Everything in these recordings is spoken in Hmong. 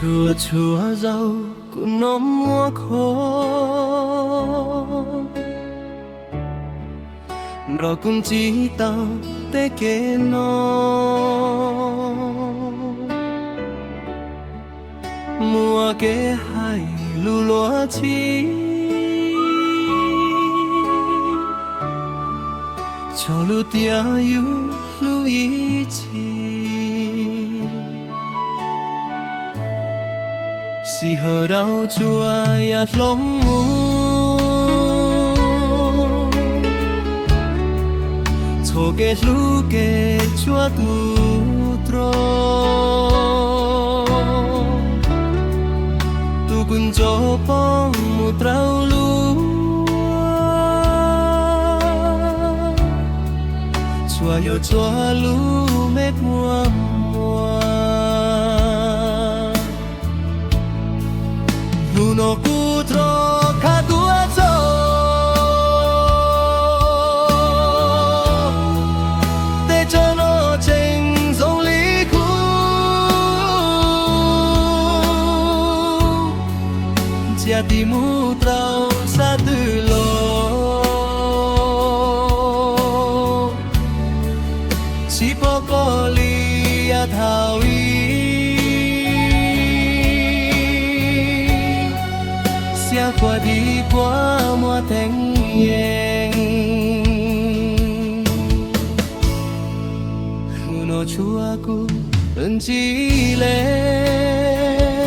Txhua txhua zaus kuv hnov muaj khoom, nrog kuv ntsib tau tej kev no, muaj kev hais lus luag txhij, txog lus tias yus hlub ib txhis. Sij hawm rau tsuas yog hloov mus, txhua kev hlub kev tsuab tu rog, tu kuv ntsoov poob mus rau lub tsuas yuav txhua lub me kua muag. Hnub no kuv rov qab tuaj txog tej tsob no tseem zoo li qub, ntsia tim mus rau sab twg los tsis pom koj li yav thaum ub. Xiab khuav dim khuav muaj theeb yees, hnub no tshuav kuv ntsis lees,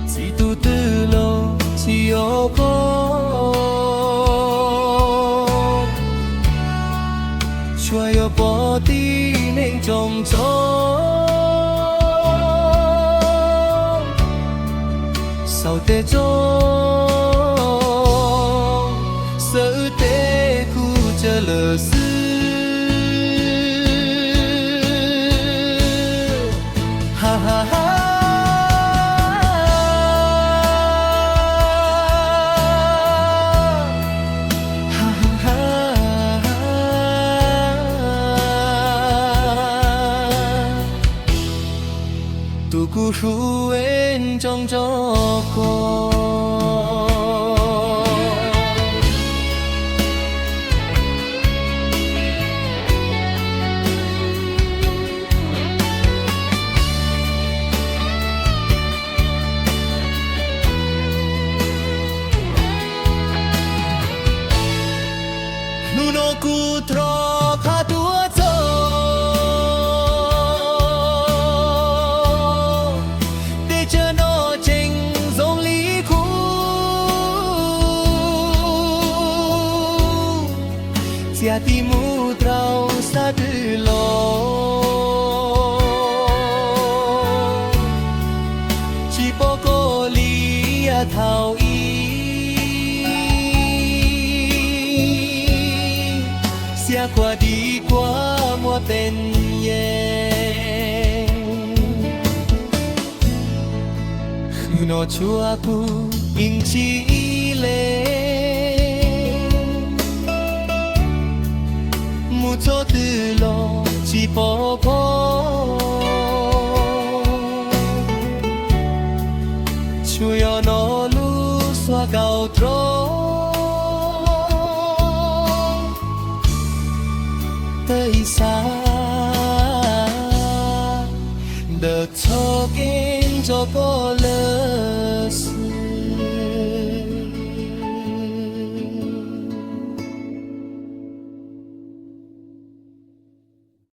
txij tus twg los tsis yuav pom, tsuas yuav pom tib neeg tsoos txo saum tej tsoos, xav wb tej kuj tsawg lawm xwb. Ha ha ha. Ha ha ha. Tus kuv hlub es ntsoov tso koj. Hnub no kuv rov qab tuaj txog tej tsob no tseem zoo li qub, txij thaum mus rau sab twg los tsis pom koj li yav thaum ub. Xiab khuav dim khuav muaj theeb yees, hnub no tshuav kuv ib ntsis lees, mus txog twg los tsis pom koj. Tsuas yog no lub suab kaum rov tawm ib sab ntawm txoj kev ntso koj lawm xwb.